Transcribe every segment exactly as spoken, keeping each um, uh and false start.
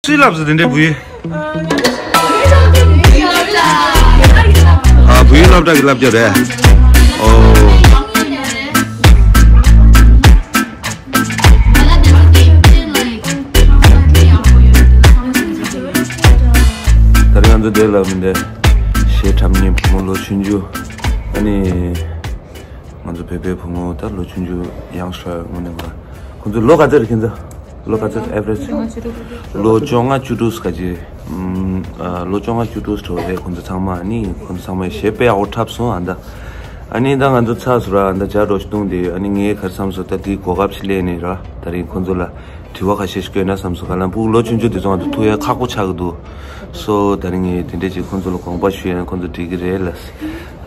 སུས་ལབ་སོང་དེ་འདྲའི་བུ་ཡིན། ཨ། བུ་ཡིན་སློབ་གྲྭ་གི་བསླབ་བྱ་རེད། ཨོ། ད་རེས་ང་ཚོ་འདིར་ལ་མི་འདྲ་གཞས་འཁྲབ་མཁན་བུ་མོ་ལོ་ཆུང་ཆུང་། ཨ་ནི། ང་ཚོ་བོད་པའི་བུ་མོ་ད་ལོ་ཆུང་ཆུང་ཡང་ཤ་ངོ་ནས་བ། ཁོང་ཚོ་ལོ་ག་ཚོད་རེད་ཁྱེད་ཚོ། ལོ་ག་ཚོད་average། ལོ་བཅོ་ལྔ་བཅུ་དྲུག་ག་ཅི། ཨམ། ཨ། ལོ་བཅོ་ལྔ་བཅུ་དྲུག་འགྲོ་རེད་ཁོང་ཚོ་ཚང་མ། ཨ་ནི་ཁོང་ཚོ་ཚང་མས་གཞས་དཔེ་ཡག་པོ་འཁྲབ་སོང་ཨ་ད། ཨ་ནི་ད་ང་ཚོ་ཚར་སོང་ར་ཨ་ད་ཇ་འདྲ་བོ་ཞིག་བཏུང་དེ། ཨ་ནི་ངས་ག་རེ་བསམ་སོང་ད་དེའི་གོ་སྐབས་ཤིག་ལེན་ནས་ར་ད་རིང་ཁོང་ཚོ་ལ་དྲི་བ་ཁ་ཤས་ཤིག་བཀོད་ན་བསམ་སོང་། ག་ལ་ཕྲུ་གུ་ལོ་ཆུང་ཆུང་དེ་ཚོ་ང་ཚོ་ཐུག་ཡ་ཁག་པོ་ཆགས་ཀྱི་འདུག་སོ་ད་རིང་ངས་དེ་འདྲས་ཅིག་ཁོང་ཚོ་ལ་དགོངས་པ་ཞུ་ཡ་ན་ཁོང་ཚོ་འགྲིག་གི་རེད་ལ།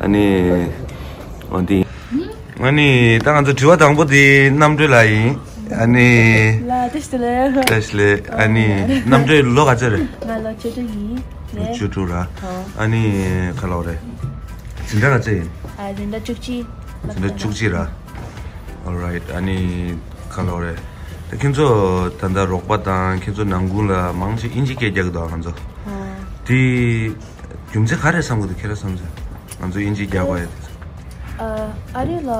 ཨ་ནི། འོ་འདི། ཨ་ནི་ད་ང་ཚོ་དྲི་བ་དང་པོ་དེ་རྣམ་གྲོལ་ལགས་ཡིན། ཨ་ནི། ལགས་བཀྲ་ཤིས་བདེ་ལེགས། བཀྲ་ཤིས་བདེ་ལེགས། ཨ་ནི་རྣམ་གྲོལ་ལོ་ག་ཚོད་རེད། ང་ལོ་བཅུ་དྲུག་ཡིན། ལོ་བཅུ་དྲུག་ར། ཨ་ནི་ག་ལོ་རེད། འཛིན་གྲྭ་ག་ཚོད་ཡིན། ཨ། འཛིན་གྲྭ་བཅུ་གཅིག་འཛིན་གྲྭ་བཅུ་གཅིག་ར། Alright. ཨ་ནི་ག་ལོ་རེད། ད་ཁྱེད་ཚོ་ད་ལྟ་རོགས་པ་དང་ཁྱེད་ཚོ་ནང་ཁུལ་ལ་མང་ཆེ་དབྱིན་ཇི་སྐད་རྒྱག་གི་འདུག་ང་ཚོ། དེ། རྒྱུ་མཚན་ག་རེ་བསམ་གི་འདུག་ཁྱེད་རང་བསམ་ཚུལ། ང་ཚོ་དབྱིན་ཇི་རྒྱག་པ་ཡ་དེ། ཨ། ཨ་རི་ལ་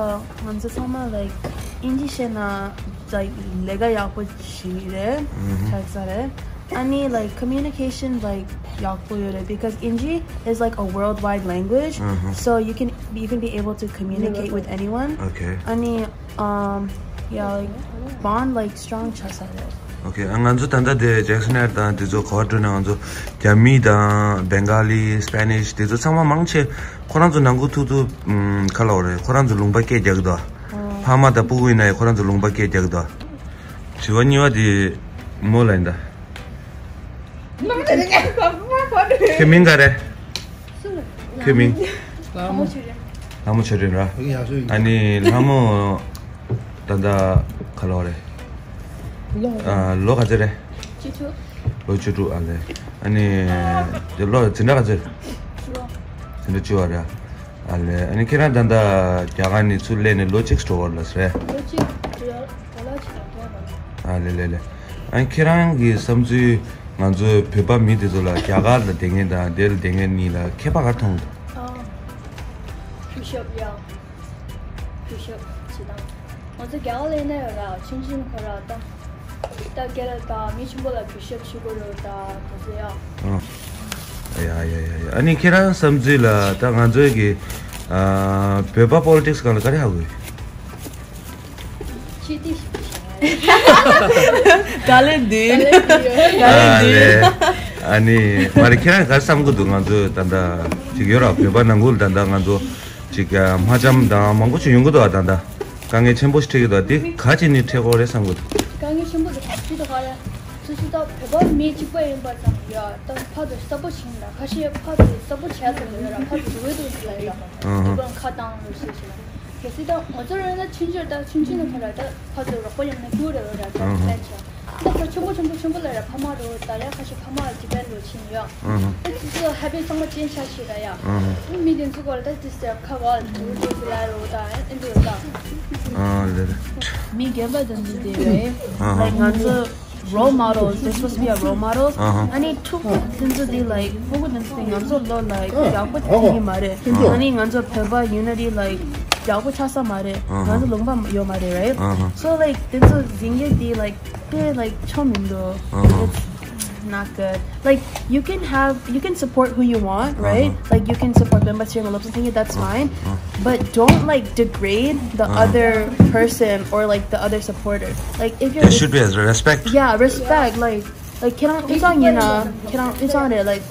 ང་ཚོ་ཚང་མ་like དབྱིན་ཇི་ཤེས་ན་like ལས་ཀ་ཡག་པོ་ཞིག་རེད། ཆགས་ས་རེད། ཨ་ནི་like communication like ཡག་པོ་ཡོད་རེད། Because དབྱིན་ཇི is like a worldwide language. So you can you can be able to communicate with anyone. Okay. ཨ་ནི། Um, yeah, like bond like strong ཆགས་ས་རེད། Okay. ཨ། ང་ཚོ་ད་ལྟ་དེ་Jackson Heights དང་དེ་ཚོ་ག་པར་འགྲོ་ན་ང་ཚོ་རྒྱ་མི་དང་Bengali, Spanish དེ་ཚོ་ཚང་མ་མང་ཆེ་ཁོ་རང་ཚོ་ནང་ཁུལ་ཐུག་ཐུག་ཨམ། ག་ལབ་དགོས་རེད། ཁོ་རང་ཚོ་ལུང་པ་སྐད་རྒྱག་གི་འདུག་ཕ་མ་དང་སྤུ་གུ་ཡིན་ན་ཡང་ཁོ་རང་ཚོ་ལུང་པ་སྐད་རྒྱག་གི་འདུག་དྲི་བ་གཉིས་པ་དེ་མོ་ལ་ཡིན་ད། ཁྱེད་མིང་ག་རེ། ཁྱོད་མིང་། ལྷ་མོ་ཆོས་སྒྲོན། ལྷ་མོ་ཆོས་སྒྲོན་ར། ཨ་ནི་ལྷ་མོ་ད་ལྟ་ག་ལོ་རེད། ཨ། ལོ་ག་ཚོད་རེད། བཅུ་དྲུག་ལོ་བཅུ་དྲུག་ཨ་ལས། ཨ་ནི་དེ་ལོ་འཛིན་གྲྭ་ག་ཚོད། འཛིན་གྲྭ་བཅུ་པ་རེད། ཨ་ལས། ཨ་ནི་ཁྱེད་རང་ད་ལྟ་རྒྱ་གར་ནས་ཚུར་སླེབས་ནས་ལོ་གཅིག་འགྲོ་བ་རེད། ལོ་གཅིག་འགྲོ་ལོ་གཅིག་འགྲོ་བ་རེད། ཨ་ལས་ལས་ལས། ཨ་ནི་ཁྱེད་རང་གི་བསམ་ཚུལ་ང་ཚོའི་བོད་པ་མི་དེ་ཚོ་ལ་རྒྱ་གར་ལ་བསྡད་མཁན་དང་དེ་ལ་བསྡད་མཁན་གཉིས་ལ་ཁྱད་པར་ག་རེ་མཐོང་གི་འདུག་ཨ། གུས་ཞབས་ཡ། གུས་ཞབས་བྱེད་སྟངས། ང་ཚོ་རྒྱ་གར་ལ་ཡིན་ན་ཡོད་ར། ཆུང་ཆུང་ཁོ་ར་ད། ད་རྒན་ལགས་དང་མི་ཆེན་པོ་ལ་གུས་ཞབས་ཞུ་དགོས་རེད་ད་དེ་ཚོ་ཡ། ཨ། ཡ་ཡ་ཡ་ཡ། ཨ་ནི་ཁྱེད་རང་བསམ་ཚུལ་ལ་ད་ང་ཚོའི་གི་ཨ། བོད་པ་པོ་ལི་ཊིག་སི་སྒང་ལ་ག་རེ་ཧ་གོ་གི། ཁྱེད་དེ་ཞིག་གི་ཞིག་ག་ལེ་འདི། ག་ལེ་འདི། ཨ་ནི་མ་རེད། ཁྱེད་རང་ག་རེ་བསམ་གི་འདུག་ང་ཚོ་ད་ལྟ་ཅིག་ཡོད་ར། བོད་པ་ནང་ཁུལ་ད་ལྟ་ང་ཚོ་ཅིག་དམག་འཇམ་དང་མང་པོ་ཅིག་ཡོང་གི་འདུག་ཨ་ད་ལྟ་དཀའ་ངལ་ཆེན་པོ་ཞིག་འཕྲད་ཀྱི་འདུག་དེ་ག་ཅིག་ནས་འཕྲད་ཀྱི་ཡོད་རེད་བསམ་གི་འདུག་དཀའ་ངལ་ཆེན་པོ་དེ་ག་ཅིག་འདུག་ག་ལེ། སོ་སོ་ད་བོད་པ་མི་གཅིག་པ་ཡིན་པ་ཙམ་ཡ་ད་ཕར་ཚུར་སཔོཊ་བྱེད་ཀྱི་འདུག་ཁ་ཤས་ཕར་ཚུར་སཔོཊ་བྱས་ཚར་འདུག་ཡ་ར། ཕར་ཚུར་འགྲོ་གི་འདུག་ལབ་ཡ་ར། དེ་ཁོ་རང་ཁ་བཏང་རོགས་ཞེས་ཞུ་ན། གལ་སྲིད་ད་ང་ཚོ་རང་ན་ཆུང་ཆུང་ད་ཆུང་ཆུང་ནས་ཁོ་ར་ད་ཕར་ཚུར་རོགས་པ་ཡོང་ན་སྐྱིད་པོ་རེད་བ་ར། ད་ཨ་ཧ། ལན་ཆ་ད་ཁོ་ཆེན་པོ་ཆེན་པོ་ཆེན་པོ་ལ་ར་ཕ་མ་རོ་ད་ཡ་ཁ་ཤས་ཕ་མ་ཇི་པན་རོ་ཕྱིན་ཡོད། ཨ་ཧ། ད་ཅི་ཚོ་ཧ་པའི་ཚང་མ་ཅན་ཆ་ཞིག་ར་ཡ། ཨ་ཧ། མི་དེ་ཚོ་གོ་ལ་ད་ཅི་ཟེར་ཁ་བ་དུ་དུ་ཟི་ལ་རོ་ད་ཨེ་འདི་ཡོད་ད། ཨ་ལེ་ལེ། མི་རྒན་པ་དང་འདི་དེ་རེད། ཨ་ཧ། ལའིཀ་ང་ཚོ། Role models, they're supposed to be our role models. ཨ་ཧ། ཨ་ནི་ཕྲུ་གུ་དེ་ཚོ་དེ་like ཕྲུ་གུ་དེ་ཚོ་དེ་ང་ཚོ་ལོ་like ཡག་པོ་ཐེབས་ཀྱི་མ་རེད། ཨ་ནི་ང་ཚོ་བོད་པ་unity like ཡག་པོ་ཆགས་ས་མ་རེད། ཨ་ཧ། ང་ཚོ་ལུང་པ་ཡོད་མ་རེད། Right? ཨ་ཧ། So like དེ་ཚོ་འཛིང་རྒྱུ་དེ་like དཔེ་like ཆོ་མི་འདུག་ཨ་ཧ། It's not good. Like you can have, you can support who you want, right? ཨ་ཧ། Like you can support བོད་པ་ཆེན་མོ་སློབ་གསོ་མཁན། That's fine. But don't like degrade the other person or like the other supporter. Like if you're, there should be a respect. Yeah, respect. Like, like ཁྱེད་རང་ཨུ་ཚང་ཡིན་ན་ཁྱེད་རང་ཨུ་ཚང་རེད། Like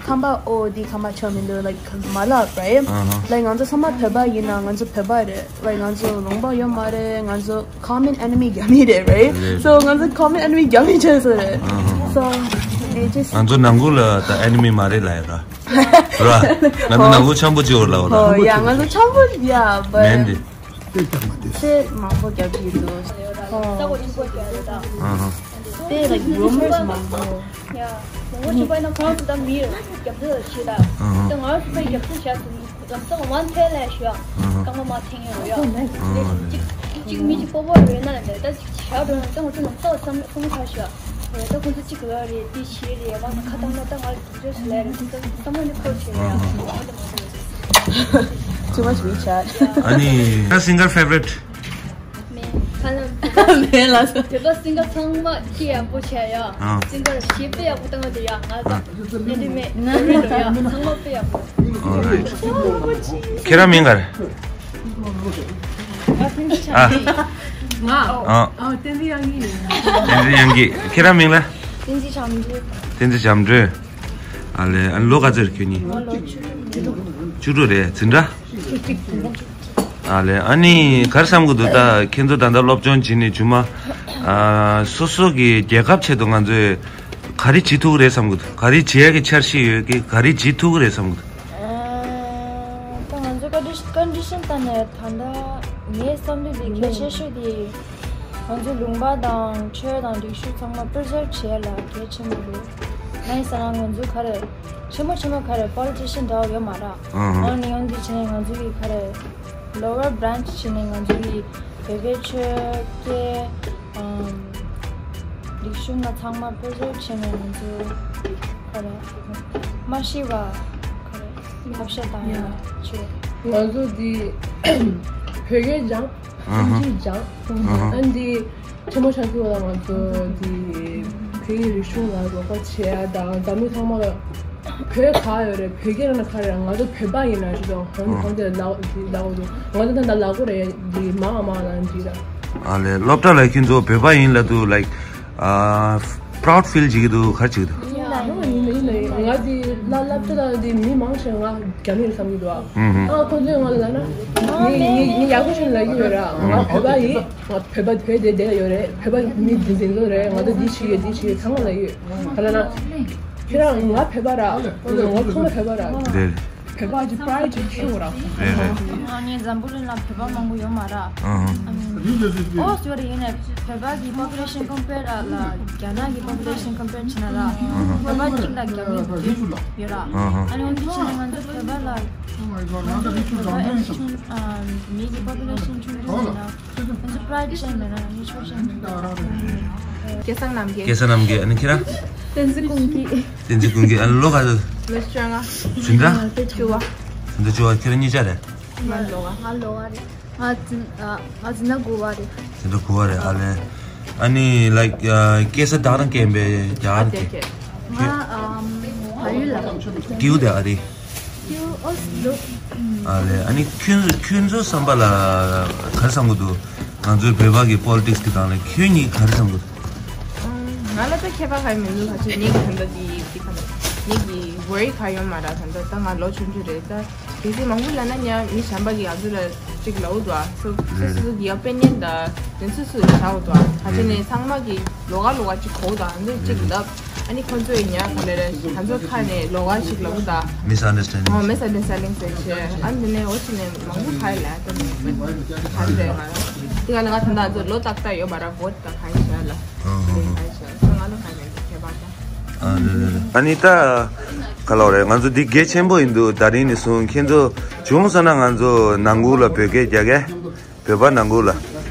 ཁམས་པ་ཨོ་འདི་ཁམས་པ་ཆོ་མི་འདུག like མ་ལབ། Right? ཨ་ཧ། Like ང་ཚོ་ཚང་མ་བོད་པ་ཡིན་ན་ང་ཚོ་བོད་པ་རེད། Like ང་ཚོ་ལུང་པ་ཡོད་མ་རེད། ང་ཚོ་common enemy རྒྱ་མི་རེད། Right? རེད། So ང་ཚོ་common enemy རྒྱ་མི་ཆགས་ས་རེད། ཨ་ཧ། So they just ང་ཚོ་ནང་ཁུལ་ལ་ད་enemy མ་རེད་ལབ་ཡ་ར། ར། ང་ཚོ་ནང་ཁུལ་འཆམ་པོ་བྱེད་འོ་ལབ་ར། Oh yeah, ང་ཚོ་འཆམ་པོ། Yeah, but མེན་དེ། དཔེ་རྒྱབ་མ་དེ། དཔེ་མང་པོ་རྒྱབ་ཀྱི་འདུག་ཨ་ཧ། དཔེ་like rumors མང་པོ། ཡ། མང་པོ་ཞིག་པ་ཡིན་ན་ཁོ་རང་ཚོ་ད་མི་རྒྱབ་རྩོད་བྱེད་ད། ཨ་ཧ། ད་ང་རང་ཚོ་དཔེ་རྒྱབ་རྩོད་བྱས་སོང་། ལམ་སང་one ten ལས་ཞུ་ཡ། ཨ་ཧ། རྐང་པ་མ་འཐེན་ཡོད་ཡ། ཨ་ལེ། གཅིག་གཅིག་མི་གཅིག་སྤོ་བོ་རེད་ན་ལས་ད་གཅིག་བྱ་འགྲོ་ན་ད་ང་ཚོ་ལམ་སང་བསམ་བསམ་བློ་ཁ་ཞུ་ཡ། ད་ཁོང་ཚོ་གཅིག་ལ་རེད། དེ་བྱེད་རེད། མ་ཁ་བཏང་ན་ད་ང་དུས་ཚོད་སུ་ལས་རེད། དེ་ཚོ་བསམ་བློ་ནི་འཁོར་བྱེད་རེད། ཨ། Too much WeChat. ཨ་ནི་ད་singer favourite? མེད། ཧ་ལམ་མེད་ལ། བོད་པ་སིང་གར་ཚང་མ་ཅི་ཡག་པོ་བྱས་ཡ། ཨ། སིང་གར་གཞས་དཔེ་ཡག་པོ་བཏང་བ་དེ་ཡ། ང་ད་ཨ། ཡིན་དུས་མེད། ཡ་ཚང་མ་དཔེ་ཡག་པོ། Alright. ཁྱེད་རང་མིང་ག་རེ། ཨ། ང་ཨ། ཨ། བསྟན་འཛིན་དབྱངས་སྐྱིད་ཡིན། བསྟན་འཛིན་དབྱངས་སྐྱིད། ཁྱེད་རང་མིང་ལ། བསྟན་འཛིན་བྱམས་སྒྲོལ། བསྟན་འཛིན་བྱམས་སྒྲོལ། ཨ་ལེ། ཨ་ནི་ལོ་ག་ཚོད་རེད་ཁྱོད་གཉིས། ང་ལོ་བཅུ་དྲུག་བཅུ་དྲུག་རེད། འཛིན་གྲྭ། ཨ་ལེ། ཨ་ནི་ག་རེ་བསམ་གི་འདུག་ད་ཁྱེད་ཚོ་ད་ལྟ་སློབ་སྦྱོང་བྱེད་ནས་རྗེས་མ། ཨ། སོ་སོ་གི་རྒྱལ་ཁབ་ཆེད་དུ་ང་ཚོས་ག་རེ་བྱེད་ཐུབ་ཀྱི་རེད་བསམ་གི་འདུག་ག་རེ་བྱེད་ཡག་གི་འཆར་གཞི་ཡོད་ཀྱི། ག་རེ་བྱེད་ཐུབ་ཀྱི་རེད་བསམ་གི་འདུག་ད་ང་ཚོ་ཀོན་ཌི་ཤན་ཀོན་ཌི་ཤན་ལྟ་ནས་ད་ལྟ་ངའི་བསམ་དོན་དེ་གལ་ཆེ་ཤོས་དེ། ང་ཚོའི་ལུང་པ་དང་ཆོས་དང་རིག་གཞུང་ཚང་མ་པི་རི་ཛརབ་བྱེད་ཡ་ལ་གལ་ཆེན་པོ་རེད། ང་ཡིན་ཟེར་ན་ང་ཚོ་ག་རེ། ཆེན་མོ་ཆེན་མོ་ག་རེ། པོ་ལི་ཊི་ཤན་འདྲ་བོ་ཡོད་མ་རེད། ཨ་ཧ། ཨ་ནི་ཡང་འདི་བྱས་ནས་ང་ཚོ་གི་ག་རེ། ལོ་ཝར་བྷ་རན་ཆི་བྱས་ནས་ང་ཚོ་གི་བོད་པའི་ཆོས་སྐད། ཨམ། རིག་གཞུང་ལ་ཚང་མ་པི་རི་ཛརབ་བྱས་ནས་ང་ཚོ་ག་རེ། མ་ཤི་བ་ག་རེ། ཐབས་ཤེས་བཏང་ཡ་བྱས། ང་ཚོ་འདི་བོད་སྐད་སྦྱང་། ཨ་ཧ། ཨིན་ཇི་སྦྱང་། ཨ་ཧ། ཨ་འདི་ཆེན་མོ་ཆགས་ཀྱི་ཡོད་ལ། ང་ཚོ་འདི་བོད་ཀྱི་རིག་གཞུང་ལ་རོགས་པ་བྱེད་ཡ་དང་། འཛམ་གླིང་ཚང་མ་ལ་བོད་ག་ཡོད་རེད། བོད་སྐད་རང་ན་ག་རེད། ང་ཚོ་བོད་པ་ཡིན་ན་ཞུ་དང་། ཧོན་ཧོན་དེ་ལ་ལ་འོ་དུ་ང་ཚོ་ད་ལ་གོ་རེད། འདི་མ་མ་ལ་འདི་ལ། ཨ་ལེ། སློབ་གྲྭ་ལ་ཁྱེད་ཚོ་བོད་པ་ཡིན་ལབ་དུས་like ཨ། proud feel བྱེད་ཀྱི་འདུག་ག་རེ་བྱེད་ཀྱི་འདུག་ཡིན་ལ་ཡིན་ལ་ཡིན་ལ་ཡིན། ང་འདི་ལ་སློབ་གྲྭ་ལ་འདི་མི་མང་ཆེ་བ་ང་རྒྱ་མི་རེད་བསམ་གྱི་འདུག་ཨ། ཨ་ཁོ་ཚོས་ང་ལ་ལབ་ན། ངས་ངས་ངས་ཡག་པོ་ཞིག་ལབ་ཀྱི་ཡོད་ར། ང་བོད་པ་ཡིན། ང་བོད་པ་བོད་དེ་བསྡད་ཡོད་རེད། བོད་པ་མི་འདི་འདི་ཚོ་རེད། ང་ཚོ་འདི་བྱེད་ཡོད། འདི་བྱེད་ཡོད། ཚང་མ་ལབ་ཡོད། ག་ལབ་ན། ཁྱེད་རང་ང་བོད་པ་ར། ང་ཚང་མ་བོད་པ་ར། རེད། བོད་པ་གྱི་པ་རའི་ཌི་ཅིག་ཆེ་བོ་ར། རེད་རེད། ཨ་ནི་འཛམ་བུ་གླིང་ལ་བོད་པ་མང་པོ་ཡོད་མ་ར། ཨ་ཧ། ཨ་ནི་ཨོ་སི་ཡོད་རེད། ཡིན་ནའི་བོད་པ་གི་པོ་པུ་ལེ་ཤན་ཀམ་པེར་ལ་རྒྱ་ནག་གི་པོ་པུ་ལེ་ཤན་ཀམ་པེར་བྱས་ན་ར། ཨ་ཧ། བོད་པ་གཅིག་ལ་རྒྱ་མི་བདུན་ཡོད་ར། ཨ་ཧ། ཨ་ནི་འོ་འདི་བྱས་ན་ང་ཚོ་བོད་པ་ལ། ང་ཚོ་བོད་པ་ཨ་ཆུང་ཨ་མི་གི་པོ་པུ་ལེ་ཤན་ཆུང་ཆུང་ཡིན་ན། ང་ཚོ་པ་རའི་ཌི་ཅན་མེད་ན་ང་ཚོ་ཆོག་ཅན་མེད་ན། སྐལ་བཟང་རྣམ་རྒྱལ། སྐལ་བཟང་རྣམ་རྒྱལ། ཨ་ནི་ཁྱེད་རང་། བསྟན་འཛིན་ཀུན་སྐྱིད། བསྟན་འཛིན་ཀུན་སྐྱིད། ཨ་ལོ་ག་ཚོད། ལོ་བཅོ་ལྔ། འཛིན་གྲྭ། ལོ་བཅུ་པ། འཛིན་གྲྭ་བཅུ་པ། ཁྱེད་རང་གཉིས་ཆ་རེད། ང་ལོ་ལྔ། ང་ལོ་ལྔ་རེད། ང་འཛིན་ཨ་ང་འཛིན་གྲྭ་དགུ་པ་རེད། འཛིན་གྲྭ་དགུ་པ་རེད། ཨ་ལེ། ཨ་ནི་like ཨ་སྐྱེས་ས་རྡ་རམ་སྐྱེས་པའི་རྒྱ་གར་སྐྱེས། ང་ཨམ་བལ་ཡུལ་ལ། ཀིའུ་དེ་ཨ་རི། ཨ་ལེ། ཨ་ནི་ཁྱོད་ཁྱོད་ཚོའི་བསམ་པ་ལ་ག་རེ་བསམ་གི་འདུག་ང་ཚོའི་བོད་པ་གི་པོ་ལི་ཊིག་སི་གི་སྒང་ལ་ཁྱོད་གཉིས་ག་རེ་བསམ་གི་འདུག་ང་ལ་ད་ཁྱད་པར་ག་ཡང་མི་འདུག་ག་ཚོད་ངེད་ཀྱི་ད་ལྟ་འདི་འདི་ག་ལ་ངེད་ཀྱི་ཝོ་རི་ག་ཡོད་མ་རེད། ད་ལྟ་ད་ང་ལོ་ཆུང་ཆུང་རེད། ད་གལ་སྲིད་མང་པོ་ལབ་ན་ཉ་མི་གཞན་པ་གི་ང་ཚོ་ལ་ཅིག་ལབ་འདུག་ཨ། སོ་སོ་སོ་གི་ཡ་དཔེ་ཉན་ད་དེ་སོ་སོ་ལ་བྱ་འདུག་ཨ། ད་དེ་ནས་ཚང་མ་གི་ལོགས་ཀ་ལོགས་ཀ་ཅིག་གོ་འདུག་ཨ། འདི་ཅིག་ལབ། ཨ་ནི་ཁོ་ཚོ་ཡིན་ཡང་ག་ལེ་རེད། ང་ཚོ་ཁ་ནས་ལོགས་ཀ་ཞིག་ལབ་ད། Misunderstanding། ཨོ་མི་སན་ཌར་སི་ཊན་ཌིང་ཟེར་བྱས། ཨ་འདི་ནས་འོ་ཅི་ནས་མང་པོ་ཁ་ལ་ད་ནས་ཁ་རེད་ང་རང་། དེ་ག་ལ་ང་ད་ད་ཚོ་ལོ་ཏག་ཏག་ཡོད་མ་ར། བོ་ཊི་ད་ཁ་ཤས་ལ་ཨོ་ཧོ་ཧོ། ཁ་ཤས་སོ་ང་ལ་ཁ་ནས་ཁྱད་པར་ད། ཨ་ནི་ད་ག་ལ་རེད། ང་ཚོ་འདི་གལ་ཆེན་པོ་ཡིན་འདུག་ད་རིང་ནས་བཟུང་ཁྱེད་ཚོ་བྱུང་སོང་ན་ང་ཚོ་ནང་ཁུལ་ལ་བོད་སྐད་རྒྱག་གས། བོད་པ་ནང་ཁུལ་ལ།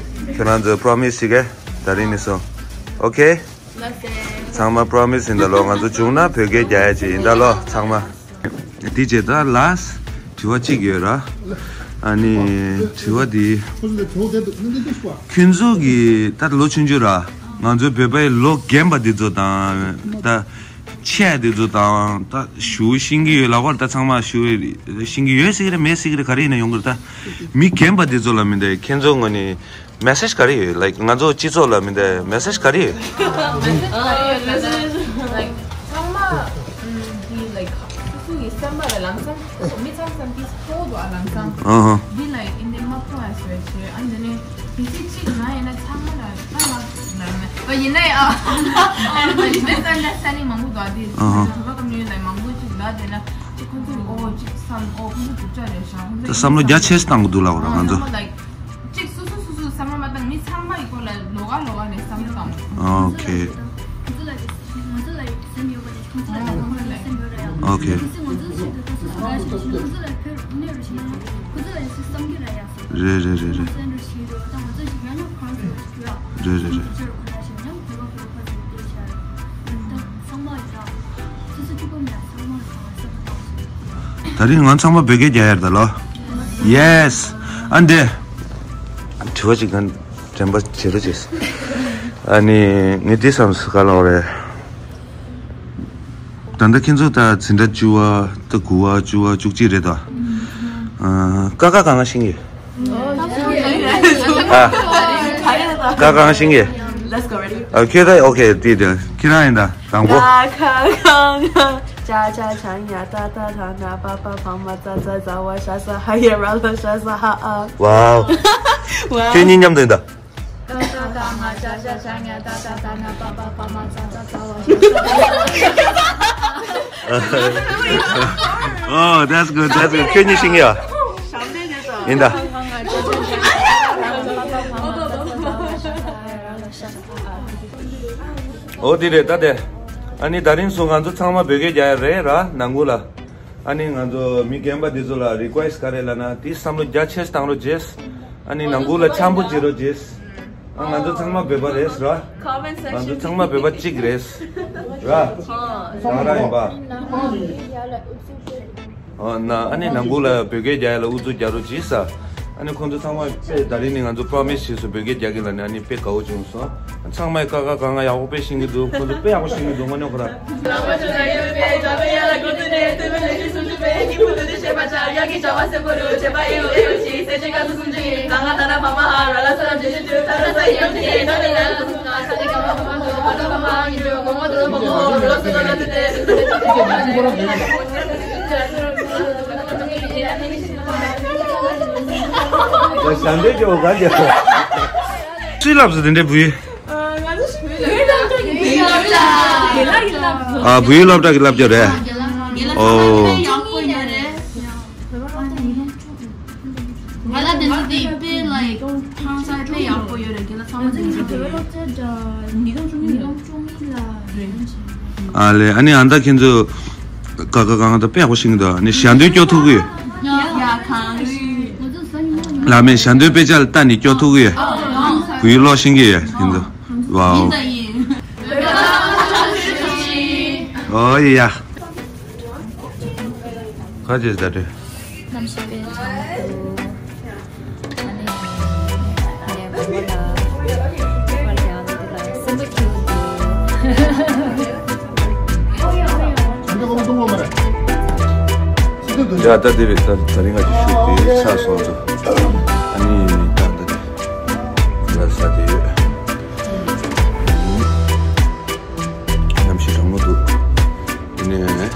ཁྱེད་རང་ཚོས་པྲོ་མི་སི་བྱེད་གས། ད་རིང་ནས་བཟུང་། ཨོ་ཁེ། ཚང་མ་པྲོ་མི་སི་ཡིན་ད་ལོ། ང་ཚོ་བྱུང་ན་བོད་སྐད་རྒྱག་ཡ་ཅིག་ཡིན་ད་ལོ་ཚང་མ། དེ་རྗེས་ད་ལཱ་སི་ཊི་དྲི་བ་གཅིག་ཡོད་ར། ཨ་ནི་དྲི་བ་འདི། ཁྱོད་ཚོ་གི་ད་ལོ་ཆུང་ཆུང་ར། ང་ཚོ་བོད་པའི་ལོ་རྒན་པ་འདི་ཚོ་དང་ད། ཆེ་དེ་ཚོ་དང་ད་ཞུ་ཤེས་ཀྱི་ཡོད་ལ་བར་ད་ཚང་མ་ཞུ་ཤེས་ཀྱི་ཡོད་ཟེར་གི་རེད། མེད་ཟེར་གི་རེད། ག་རེ་ཡིན་ན་ཡོང་གི་རེད། ད་མི་རྒན་པ་དེ་ཚོ་ལ་མི་འདུག་ཁྱེད་ཚོ་ངོས་ནས་མེ་སེ་ཇི་ག་རེ་ཡོད། ལའིཀ་ང་ཚོ་སྤྱི་ཚོགས་ལ་མི་འདུག་མེ་སེ་ཇི་ག་རེ་ཡོད། མེ་སེ་ཇི་ག་རེ་ཡོད་ལབ་ན། ལའིཀ་ཚང་མ་འདི་ལའིཀ་སོ་སོ་གི་སེམས་པ་ལ་ལམ་སང་མི་ཚང་སང་དེ་ཐོག་ཏུ་ཨ་ལམ་སང་འདི་ལའིཀ་ཨིན་དེ་མ་ཐོག་ཨ་ཟེར་བྱས། ཨ་འདི་ནས་གལ་སྲིད་གཅིག་ང་ཡིན་ན་ཚང་མ་ལ་ད་ལ་ལ་ཡིན་ན་ཡ་ཨ་ནི་མི་སན་ཌར་སི་ཊན་ཌིང་མང་པོ་འདུག་ཨ། དེ་ཨ་ཧ། བོད་པ་ཀོ་མི་ནི་ཊི་ལའིཀ་མང་པོ་ཅིག་ལ་དེ་ན་ཅིག་ཁོང་ཚོ་ཨོ་ཅིག་བསམ་ཨོ་ཁོང་ཚོ་སྡུག་ཅག་རེད་ཤག་ཁོང་ཚོ་ད་བསམ་བློ་རྒྱ་ཆེ་ཙམ་བཏང་གི་འདུག་ལབ་ར་ང་ཚོ། ཨ་ལའིཀ་ཅིག་སོ་སོ་སོ་སོ་བསམ་བློ་མ་བཏང་། མི་ཚང་མ་གི་སྐོར་ལ་ལོགས་ཀ་ལོགས་ཀ་ནས་བསམ་བློ་བཏང་། ཨོ་ཁེ། ང་ཚོ་ལ་ང་ཚོ་ལ་སེམས་ཡོད་པ་དེ་ཁོང་ཚོ་ལ་ཁོང་ཚོ་ལ་སེམས་ཡོད་རེད་ཡ། ཨོ་ཁེ། གལ་སྲིད་ང་ཚོ་ཆེད་དུ་ད་སོ་སོ་ག་ཞིག་ཁོང་ཚོ་ལ་ཁྱོད་གནས་རུ་ཕྱིན་ན་ཁོང་ཚོ་ལ་ཡ་སུ་བསམ་གྱི་རེད་ཡ། རེད་རེད་རེད་རེད། ང་ཚོ་ལ་ཕྱིན་རོགས་ད་ང་ཚོ་ཞིག་ཡོད་ན་ཁོང་ཚོ་ཡ། རེད་རེད་རེད། ཁོང་ཚོ་ལ་ཕྱིན་ན་བོད་པ་བོད་པ་ཚོ་བལྟས་བྱ་རེད། ད་རིང་ང་ཚང་མ་བོད་སྐད་རྒྱག་ཡར་ད་ལོ། Yes. ཨ་འདི། དྲི་བ་ཅིག་གང་དྲན་པ་བྱེད་རོགས་བྱེད། ཨ་ནི་ངས་འདི་བསམ་སོང་། ག་ལ་རེད། ད་ལྟ་ཁྱེད་ཚོ་ད་འཛིན་གྲྭ་བཅུ་བ་ད་དགུ་བ་བཅུ་བ་བཅུ་གཅིག་རེད་དོ། ཨ། ཀ་ཁ་ག་ང་ཤེས་ཀྱི། ཨ། ཀ་ཁ་ག་ང་ཤེས་ཀྱི། Let's go, ready? ཨ། ཁྱོད་ད། ཨོ་ཁེ། དེ་དེ་ཁྱེད་རང་ཡིན་ད། དང་པོ། ཀ་ཁ་ག་ང་། ཅ་ཆ་ཆ་ཉ་ཏ་བཏགས་ཐ་ན་པ་པ་བ་མ་ཙ་ཙ་ཟ་བ་ཤ་ཟ་ཧ་ཡ་ར་ལ་ཤ་ཟ་ཧ་ཨ། Wow. Wow. ཁྱོད་གཉིས་མཉམ་དུ་ཡིན་ད། ཀ་ཁ་ག་ང་ཅ་ཆ་ཆ་ཉ་ཏ་བཏགས་ཐ་ན་པ་པ་བ་མ་ཙ་ཙ་ཟ་བ་ཤ་ཟ་ཧ་ཡ་ར་ལ། Oh, that's good, that's good. ཁྱོད་གཉིས་ཤེས་ཀྱི་ཡ། ཡིན་ད། ཨོ་དེ་རེད་ད་དེ། ཨ་ནི་ད་རིང་སུ་ང་ཚོ་ཚང་མ་བོད་སྐད་རྒྱག་ཡ་རེད་ར། ནང་ཁུལ་ལ། ཨ་ནི་ང་ཚོ་མི་རྒན་པ་འདི་ཚོ་ལ་རི་ཀུ་ཨེ་སི་ག་རེ་ལབ་ན། དེ་བསམ་བློ་རྒྱ་ཆེ་བཏང་རོགས་བྱེད། ཨ་ནི་ནང་ཁུལ་ལ་འཆམ་པོ་བྱེད་རོགས་བྱེད། ཨ། ང་ཚོ་ཚང་མ་བོད་པ་རེད་ར། Comment section. ང་ཚོ་ཚང་མ་བོད་པ་གཅིག་རེད་ར། ཨ། རང་རང་ཡིན་པ། ཨ་ན། ཨ་ནི་ནང་ཁུལ་ལ་བོད་སྐད་རྒྱག་ཡ་ལ་ཨུ་ཚུགས་རྒྱག་རོགས་བྱེད་ས། ཨ་ནི་ཁོང་ཚོ་ཚང་མ་དཔེ་ད་རིང་ནས་ང་ཚོ་པྲོ་མི་སི་བྱས་སོང་། བོད་སྐད་རྒྱག་གི་ལབ་ནས། ཨ་ནི་དཔེ་དགའ་བོ་བྱུང་སོང་། ཚང་མས་ཀ་ཁ་ག་ང་ཡག་པོ་དཔེ་ཤེས་ཀྱི་འདུག་ཁོང་ཚོ་དཔེ་ཡག་པོ་ཤེས་ཀྱི་འདུག་དངོས་གནས་ཁོ་རང་། ཞབས་འདེགས་ཀྱི་འོ་ག་རྒྱབ། སུས་ལབ་སོང་དེ་འདྲའི་བུ་ཡིས། ཨ། བུ་ཡིས་སློབ་གྲྭ་གི་སློབ་སྦྱོང་རེད། ཨོ། ང་ལ་དེ་ཚོ་དེ་དཔེ་ལ་ཡི་ཐང་ས་དཔེ་ཡག་པོ་ཡོད་རེད། རྒན་ལགས་ཚང་མ་དེ་ཚོ་དེ། ཨ་ལེ། ཨ་ནི་ཨ་ད་ཁྱེད་ཚོ་ཀ་ཁ་ག་ང་ད་དཔེ་ཡག་པོ་ཤེས་ཀྱི་འདུག་ཨ་ནི་ཞལ་འདོན་སྐྱོར་ཐུབ་ཀྱི་ཡོད། ཡ་གང་རེད། ལ་མེ་ཞལ་འདོན་དཔེ་ཆ་ལ་ལྟ་ནས་སྐྱོར་ཐུབ་ཀྱི་ཡོད། བུ་ཡིས་ཀློག་ཤེས་ཀྱི་ཡོད་ཁྱེད་ཚོ། Wow. ཡིན་ད་ཡིན། ཨོ་ཡ་ཡ། ག་བྱེད་ད་དྲོད། གནམ་གཤིས་དཔེ་གྲང་མོ་འདུག་ཨ་ནི་ངའི་བུ་མོ་ལ་ཁོ་རང་ཡང་འདི་ལ་སེམས་པ་སྐྱིད་པོ་འདུག་ཡ་ད་དེ་རེད། ད་ད་རིང་ང་ཚོ་ཤུག་དེ་ཚར་སོང་ཚོ། ཨ་ནི་ད་ད་དེ་ལ་ས་དེ་ཡོད། གནམ་གཤིས་གྲང་མོ་འདུག་དེ་ནས་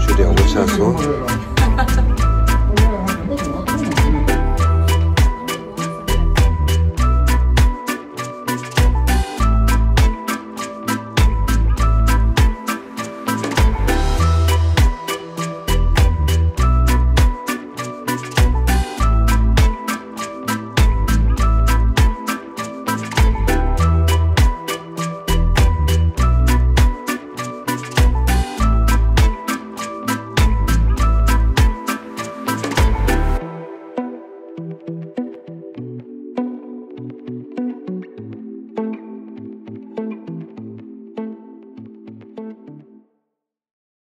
ཤུག་དེ་ཡག་པོ་ཆགས་སོང་།